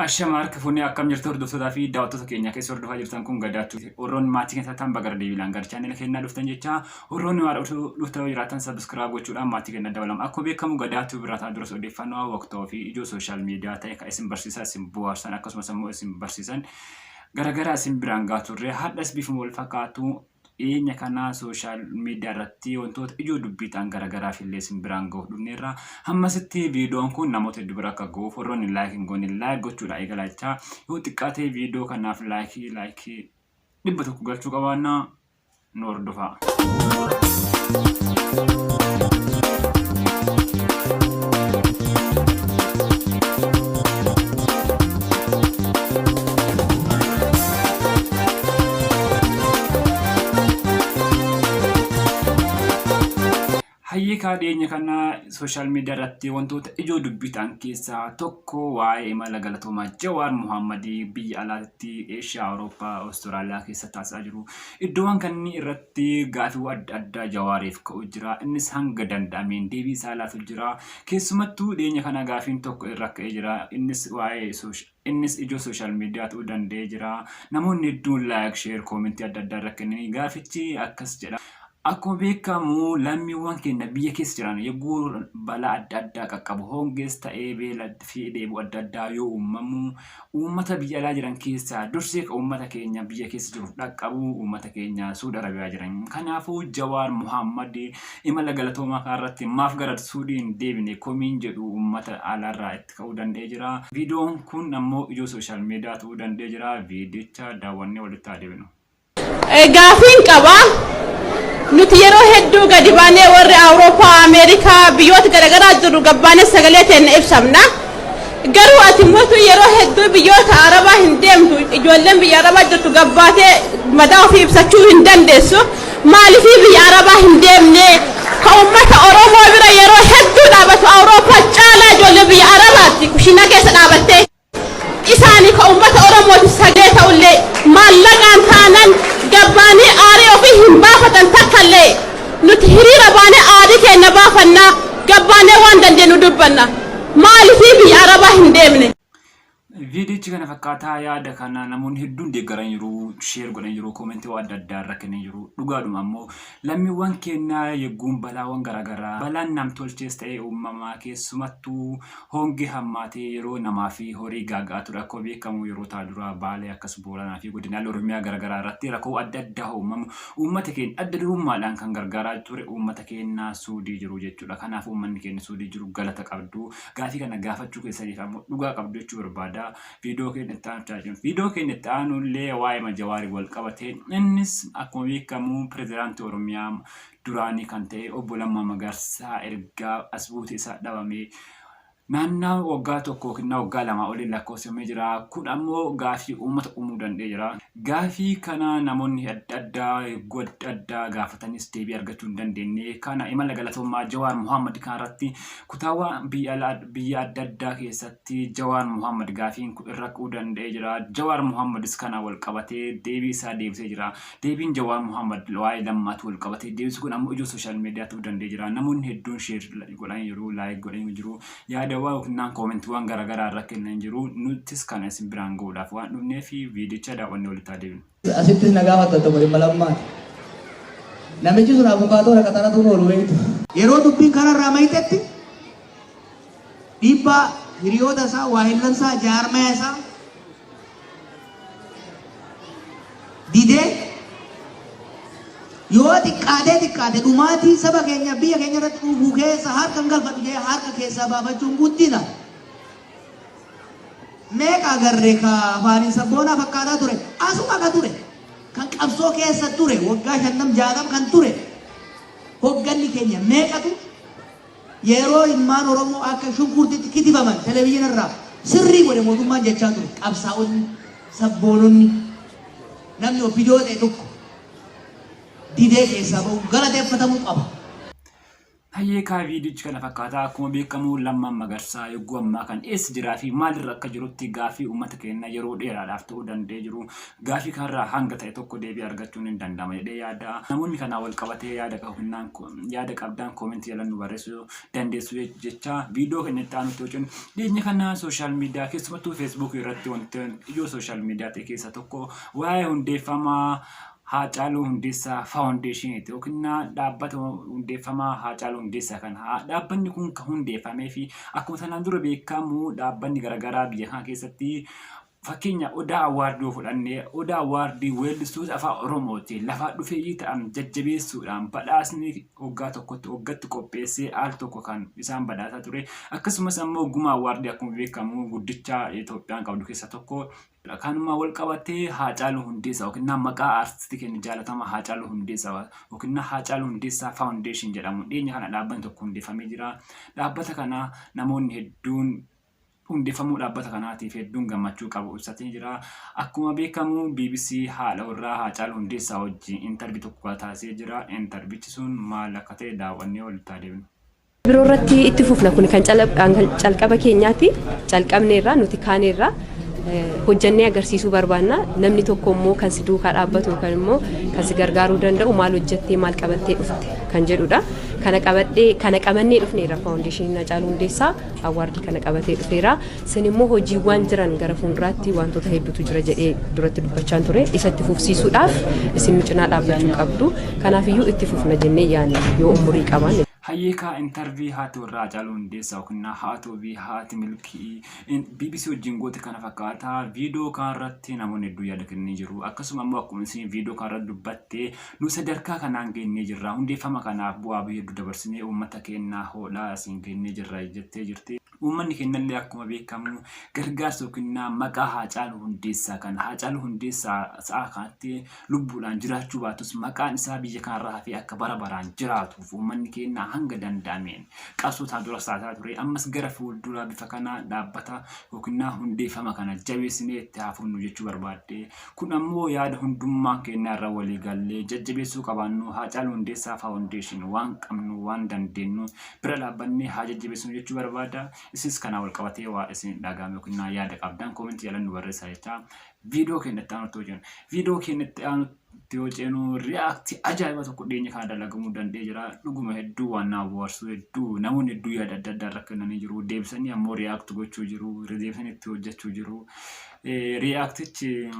Ashama harka fuunee akkam jirtu hordoftootaa fi daawwattoota keenya keessa hordofaa jirtan kun gadaachuu warroonni maatii keenya taatan baga deebiilaan gara chaanela keenyaa dhuftan jecha warroonni waan dhuftan yoo jiraatan sabiskiraayib gochuudhaan maatii keenya dabalama. Akkuma beekamu gadaachuu biraa ta'an duras odeeffannoo waqtoo fi ijoo sooshaal miidiyaa ta'e kan isin barsiisaa isin bohaarsan akkasumas immoo isin barsiisan garagaraa isin biraan gahaa turre hadhas bifuma wal fakkaatu Dhiyeenya kana sooshaal miidiyaa irratti wantoota ijoo dubbii ta'an garaagaraaf illee isin biraan gahuuf dhufneerra. Hammasitti viidiyoon kun namoota hedduu bira akka gahuuf warroonni laayik hin goone laayik gochuudha eegalaa jechaa yoo xiqqaatee viidiyoo kanaaf laayikii laayikii 100 galchuu qabaannaa nu hordofaa. Hayyee kaa dhiyeenya kana sooshaal miidiyaa irratti wantoota ijoo dubbii ta'an keessaa tokko waa'ee imala galatoomaa Jawaar Muhaammadii biyya alaatti Eeshiyaa, Awurooppaa, Awustiraaliyaa keessa taasisaa jiru. Iddoowwan kanneen irratti gaafiiwwan adda addaa Jawaariif ka'u jira. Innis hanga danda'ameen deebii isaa laatu jira. Keessumattuu dhiyeenya kana gaafiin tokko irra ka'ee jira. Innis waa'ee Innis ijoo social media ta'uu danda'ee jira. Namoonni hedduun like, share, comment adda addaa irra kennanii gaafichi akkas jedha. Akkuma beekamu lammiiwwan keenya biyya keessa jiran yogguu balaa adda addaa qaqqabu hongees ta'ee beela fi dheebuu adda addaa yoo uumamu uummata biyya alaa jiran keessaa dursee kan uummata keenya biyya keessa jiruuf dhaqqabu uummata keenya Suudi Arabiyaa jiran. Kanaafuu Jawaar Muhammad imala galatoomaa kanarratti maaf gara Suudii hin deebine komiin jedhu uummata alaarraa itti ka'uu danda'ee jira. Viidiyoon kun ammoo ijoo sooshaal miidiyaa ta'uu danda'ee jira. Viidiyicha daawwannee walitti haa deebinu. Gaafiin qaba. Nuti yeroo hedduu gadi baanee warri Awurooppaa, Ameerikaa, biyyoota garaagaraa jirru gabbaanee sagalee teenna ibsamna. Garuu ati mootu yeroo hedduu biyyoota Arabaa hin deemtu. Ijoolleen biyya Arabaa jirtu gabbaatee madaa ofii ibsachuu hin dandeessu. Maaliifii biyya Arabaa hin deemne? Ka ummata Oromoo bira yeroo hedduu dhaabatu Awurooppaa caalaa ijoollee biyya Arabaatti kushiinaa keessa dhaabattee isaani ka ummata Oromootiif sagalee ta'ullee maallaqaan taanan gabbaanii aarii ofii hin baafatan takkallee nuti hiriira baanee aarii keenna baafannaa gabbaanee waan dandeenyu dubbanna maaliifii biyya Arabaa hin deemne? Viidiyichi kana fakkaataa yaada kana namoonni hedduun deeggaran jiru, sheer godhan jiru, koomentii adda addaa irra kennan jiru. Dhugaadhuma ammoo lammiiwwan keenya yegguun balaawwan garaagaraa balaan namtolchees ta'ee uumamaa keessumattuu hongee hammaatee yeroo namaa fi horii gaaga'aa ture akkuma beekamu yeroo taa duraa Baalee akkas Booranaa fi godinaalee Oromiyaa garaagaraa irratti rakkoo adda addaa uumamu uummata keenya adda durummaadhaan kan gargaaraa ture uummata keenya Suudii jiru jechuudha. Kanaaf uummanni keenya Suudii jiru galata qabdu. Gaafii kana gaafachuu keessaniif ammoo dhugaa qabdu jechuu barbaada. Viidiyoo keenya itti aanu tajaajila. Viidiyoo keenya itti aanu illee waa'ee Jawaarii wal qabate. Innis akkuma beekamu pirezidaantii Oromiyaa duraanii kan ta'e obbo Lammaa Magarsaa ergaa as buutee isaa dhabame naannaa waggaa tokko yookiin waggaa lamaa oliin lakkoofsifamee jira. Kun ammoo gaafii uummata uumuu danda'ee jira. Gaafii kana namoonni adda addaa yogguu adda addaa gaafatanis deebii argachuu hin dandeenye. Kana imala galatoomaa Jawaar Mohaammed kanarratti Kutaawwan biyya alaa biyya adda addaa keessatti Jawaar Mohammad gaafiin kun irra ka'uu danda'ee jira. Jawaar Mohammadis kana wal qabatee deebii isaa deebisee jira. Deebiin Jawaar Mohammad waa'ee Lammaatti wal qabatee deebisu kun ammoo ijoo sooshaal miidiyaa ta'uu danda'ee jira. Namoonni hedduun sheer godhanii jiru, laayik godhanii jiru, yaadawwan yookiin koomentiiwwan garaagaraa irra kennan jiru. Nutis kana isin biraan gahuudhaaf waan dhufneef viidicha daawwannee walitti haa deebinu. Asittis na gaafatta tokko dhimma Lammaati. Namichi sun abukaatoo dha qaxaratuun oolu beektu. Yeroo dubbiin kararraa mayxetti dhiibbaa hiriyoota isaa, waahillan isaa, jaarmaya isaa didee yoo xiqqaatee xiqqaate dhumaatii saba keenya biyya keenya irratti dhufu keessa harka hin galfadhu jedhee harka keessaa baafachuun guddina. Meeqa agarre ka afaaniin sabboonaa fakkaataa ture, asuma ka ture, kan qabsoo keessa ture, waggaa shantam jaatam kan ture, hogganni keenya meeqatu yeroo ilmaan Oromoo akka shunkurtitti kitifaman televizyiina irraa sirrii godhe mootummaan jechaa ture. Qabsaa'onni, sabboononni, namni OPDO ta'e tokko didee keessaa ba'uun galateeffatamuu qaba. Hayyee kaa, viidiyichi kana fakkaataa. Akkuma beekamu Lammaan Magarsaa yogguu ammaa kan eessa jiraa fi maalirra akka jirutti gaafii uummata keenya yeroo dheeraadhaaf ta'uu danda'ee jiru. Gaafii kanarraa hanga ta'e tokko deebii argachuun hin danda'ama jedhee yaada. Namoonni kanaa wal qabatee yaada qabunnaan yaada qabdaan koomentii jala nu barreessuu dandeessu jecha, viidiyoo keenya itti aanutti hojjennu. Dhiyeenya kana social media, keessumattuu Feesbuukii irratti, wanti ijoo social media ta'e keessaa tokko waa'ee hundeeffamaa Haacaaluu Hundeessaa Faawundeeshiniiti yookiin dhaabbata hundeeffamaa Haacaaluu Hundeessaa kana. Dhaabbanni kun kan hundeeffamee fi akkuma sanaan dura beekamu dhaabbanni garaagaraa biyya kana keessatti, fakkeenya Odaa Awaardii yoo fudhanne, Odaa Awaardii weellistoota afaan Oromooti lafaa dhufeeyyii ta'an jajjabeessuudhaan badhaasni waggaa tokkotti waggaatti qopheessee al tokko kan isaan badhaasaa ture. Akkasumas ammoo Gumaa Awaardii akkuma beekamu guddicha Itoophiyaan qabdu keessaa tokko. Kanuma wal qabatee Haacaaluu Hundeessaa yookiin maqaa aartistii keenya jaalatamaa Haacaaluu Hundeessaa yookiin Haacaaluu Hundeessaa Foundation jedhamu dhiyeenya kana dhaabbanni tokko hundeeffamee jira. Dhaabbata kana namoonni hedduun hundeeffamuu dhaabbata kanaatiif hedduun gammachuu qabu ibsatee jira. Akkuma beekamu BBC haadha warraa Haacaaluu Hundeessaa wajjin interview tokko taasisee jira. Interviewichi sun maal akka ta'e daawwannee walitti adeemna. Biroo irratti itti fufna. Kun kan calqaba keenyaati. Calqabneerra, nuti kaaneerra, hojjannee agarsiisuu barbaanna. Namni tokko immoo kan si duukaa dhaabbatu yookaan immoo kan si gargaaruu danda'u maal hojjettee, maal qabattee dhufte kan jedhudha. Kana qabadhee, kana qabannee dhufneerra. Faawundeeshiniin Haacaaluu Hundeessaa awwaardii kana qabatee dhufeera. Isin immoo hojiiwwan jiran gara fuulduraatti wantoota hedduutu jira jedhee duratti dubbachaan ture. Isatti fufsiisuudhaaf isin nu cinaa dhaabbachuu qabdu. Kanaafiyyuu itti fufna jennee yaadna yoo umurii qabaanne. Hayyee kaa, interview haati warraa Haacaaluu Hundeessaa yookiin haati wabii, haati Milkii, BBC wajjin goote kana fakkaata. Viidiyoo kanarratti namoonni hedduu yaada kennanii jiru. Akkasuma immoo akkuma isin viidiyoo kanarratti dubbatte, nu sadarkaa kanaan geennee jirra. Hundeeffama kanaaf bu'aa bahii hedduu dabarsinee uummata keenyaa hoolaa asiin geennee jirra jettee jirti. Uummanni keenyallee akkuma beekamu gargaarsa yookiin maqaa Haacaaluu Hundeessaa kana, Haacaaluu Hundeessaa sa'a kanatti lubbuudhaan jiraachuu baatus maqaan isaa biyya kanarraa hafee akka bara baraan jiraatuuf uummanni keenya hanga danda'ameen qabsoo isaa dura saasaa ture. Ammas gara fuulduraa bifa kanaan dhaabbata yookiin hundeeffama kana jabeessinee itti haafufnu jechuu barbaadde. Kun ammoo yaada hundummaan keenya irra walii gallee jajjabeessuu qabaannu. Haacaaluu Hundeessaa Foundation waan qabnu, waan dandeenyu bira dhaabbannee haa jajjabeessinu jechuu barbaada. Isinis kanaa wal qabatee waa isin dhagahame yookiin yaada qabdan koomentii jala nu barreessaa jecha, viidiyoo keenya itti aanutti hojjennu. Viidiyoo keenya itti aanutti yoo ceenu, react ajaa'iba tokko dhiyeenya kana dalagamuu danda'ee jira. Dhuguma hedduu waan nama bohaarsu, hedduu namoonni hedduu yaada adda addaa irra kennanii jiru. Deebisanii ammoo react gochuu jiru. Deebisanii itti hojjechuu jiru. Reactichi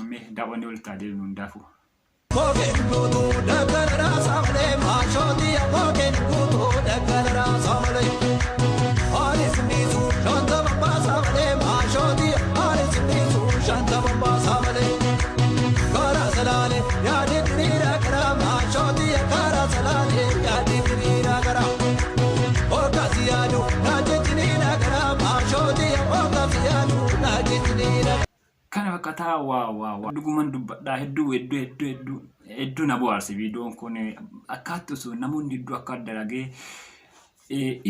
mee daawwannee walitti haa deebinu hundaafuu. Kookeen guutuu daggala saamalee maashooti, kookeen guutuu daggala saamalee. Anis miizu shantama baasaa maashooti, anis miizu shantama baasaa malee. Karaa salaalee yaadi diriira gara maashooti, karaa salaalee yaadi diriira gara. Okaasi yaadu naajjiniina gara maashooti, okaasi yaadu naajjiniina. Kana fakkaataa. Waa, dhuguman dubbadhaa, hedduu hedduu hedduu hedduu hedduu na bohaarse viidiyoon kun. Akkaatti osoo namoonni hedduu akka dalagee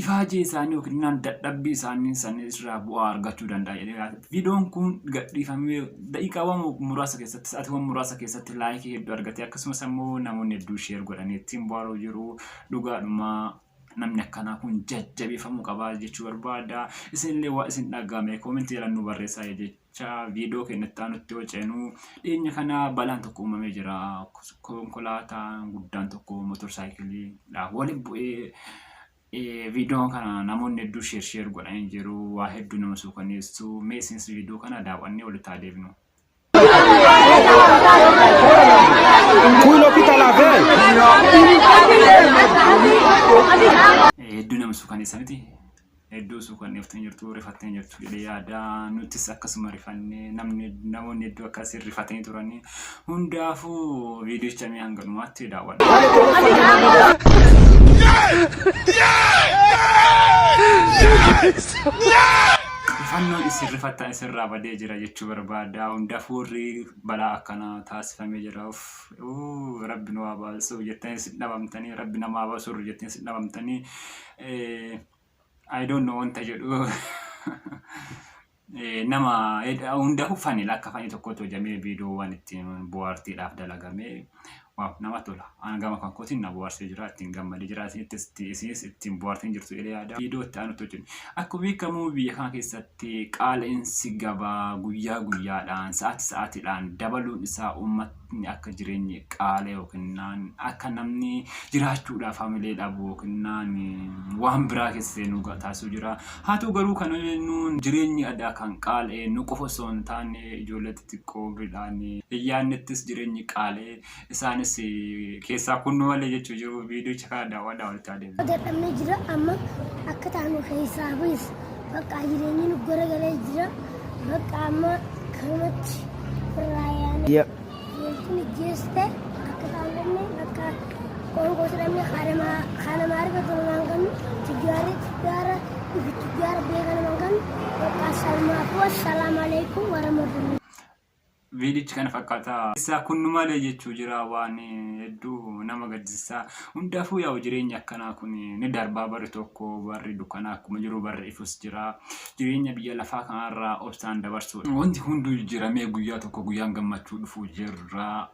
ifaajee isaanii yookiin dadhabbii isaanii san irraa bu'aa argachuu danda'a jedhee. Viidiyoon kun gadhiifamee daqiiqaawwan muraasa keessatti, sa'aatiiwwan muraasa keessatti like hedduu argate. Akkasumas immoo namoonni hedduu share godhanii ittiin bohaaruu jiru. Dhugaadhuma namni akkanaa kun jajjabeeffamuu qabaa jechuu barbaada. Isinillee waa isin dhagahame koomentii jala nu barreessaa jecha, viidiyoo keenya itti aanutti yoo ceenu, dhiyeenya kana balaan tokko uumamee jira. Konkolaataan guddaan tokko motorsaayikiliidhaan waliin bu'ee, viidiyoo kana namoonni hedduu share share godhanii jiru. Waa hedduu nama suukaneessu. Mee isinis viidiyoo kana daawwannee walitti haa deebinu. Fui l'hôpital avec. Hedduu nama suukaneessa miti? Hedduu suukanneeftanii jirtu, rifattanii jirtu jedhee yaada. Nutis akkasuma rifannee, namni namoonni hedduu akkasii rifatanii turanii. Hundaafuu viidiyocha mee hanga dhumaatti daawwadha. Rifannoon isin rifattan isinirraa badee jira jechuu barbaada. Hundaafuu warri balaa akkanaa taasifamee jira. Uff, Rabbi nu haa baasu jettanii isin dhabamtanii, Rabbi nama haa baasu jettanii isin dhabamtanii. I don't know wanta jedhu. Nama hundaafuu funny, akka funny tokkotti hojjamee viidiyoowwan ittiin bohaartiidhaaf dalagame. Waaw, namatti tola. An gama kan kootiin na bohaarsee jira, ittiin gammadee jira, isinis ittiin bohaartanii jirtu jedhee yaada. Viidiyoo itti aanutti hojjennu. Akkuma beekamu biyya kana keessatti qaala'insi gabaa guyyaa guyyaadhaan sa'aati sa'aatiidhaan dabaluun isaa uummatni akka jireenyi qaala yookiin akka namni jiraachuudhaaf hamilee dhabu yookiin waan biraa keessa seenuu taasisuu jira. Haa ta'u garuu kan jennuun jireenyi addaa kan qaala'e nu qofa osoo hin taane ijoollee xixiqqoo umriidhaan hin yaadnettis jireenyi qaala'e isaanis keessaa kunnu malee jechuu jiru. Viidiyocha kana daawwadhaa walitti adeemu. Dadhabnee jira amma akka taanu keessaafis bakka jireenyi nu garagalee jira bakka amma kanumatti irraa yaane beeltuun ijjeeste akka taanu dhabne bakka qoonqoo dhabne kaanama argatu namaan qabnu tujjaarri tujjaara ifi tujjaara beeka namaan qabnu bakka salmaafuu assalaamu alaikum warahmatullahi. Viidichi kana fakkaata. Isaa kun malee jechuu jira, waan hedduu nama gaddisiisaa. Hundaafuu yaa'u jireenya akkanaa kun ni darbaa, barri tokko barri dukkanaa akkuma jiru barri ifus jira. Jireenya biyya lafaa kanarraa obsaan dabarsuudha. Wanti hunduu jijjiiramee guyyaa tokko guyyaan gammachuu dhufuu jirra.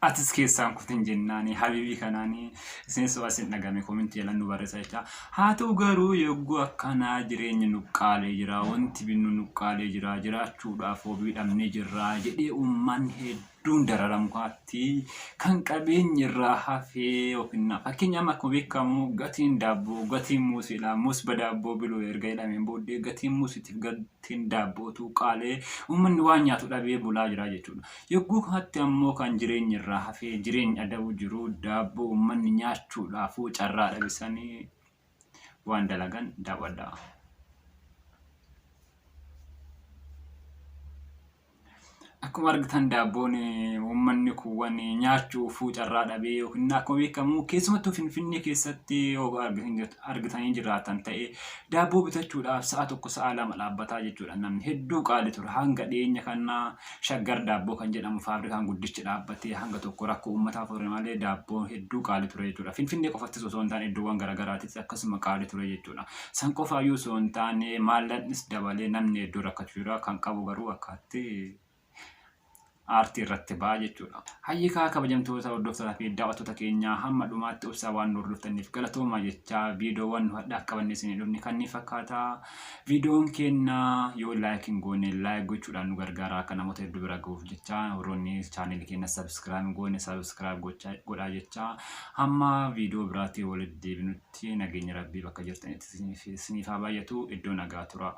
Atis keessaan kutin jennaani habiibii kanaani isinis waan isin dhagame koomentii jalaan nu barreessaa jecha. Haa ta'u garuu yogguu akkanaa jireenyi nu qaalee jira, wanti binnu nu qaalee jira, jiraachuudhaaf wabii dhabnee jirra jedhee uummanni hedduun dararamu kaatti kan qabeenyi irraa hafee yookiin fakkeenyaaf akkuma beekamu gatiin daabboo, gatiin muusiidha. Muus badaabboo biluu erga jedhameen booddee gatiin muusiitiif gatiin daabbootu qaalee uummanni waan nyaatu dhabee bulaa jira jechuudha. Yogguu kanatti ammoo kan jireenyi irraa hafee jireenya adabu jiru daabboo uummanni nyaachuudhaafuu carraa dhabisanii waan dalagan daawwadhaa. Akkuma argitan daabboon uummanni kuuwwan nyaachuufuu carraa dhabee yookiin akkuma beekamu keessumattuu Finfinnee keessatti yoo argitanii jiraatan ta'e daabboo bitachuudhaaf sa'a 1 sa'a 2 dhaabbataa jechuudha. Namni hedduu qaali ture hanga dhiyeenya kana Shaggar Daabboo kan jedhamu faabrikaan guddichi dhaabbatee hanga tokko rakkoo uummataa fure malee daabboon hedduu qaali ture jechuudha. Finfinnee qofattis osoo hin taane iddoowwan garaagaraattis akkasuma qaali ture jechuudha. San qofaayyuu osoo hin taane maallaqnis dabalee namni hedduu rakkachuu jira. Kan qabu garuu akkaatti aartii irratti ba'a jechuudha. Hayyee kaa kabajamtoota hordoftootaa fi daawwattoota keenyaa, hamma dhumaatti obsaa waan nu hordoftaniif galatoomaa jechaa, viidiyoowwan nu hadhaaf qabannee isinii dhufne kan ni fakkaata. Viidiyoon keenya yoo like hin goone like gochuudhaan nu gargaara akka namoota hedduu bira gahuuf jecha, warroonni chaaneelii keenya subscribe hin goone subscribe godhaa jecha, hamma viidiyoo biraatiin walitti deebinutti nageenya rabbii bakka jirtanitti isiniif haa baay'atu, iddoo nagaa tura.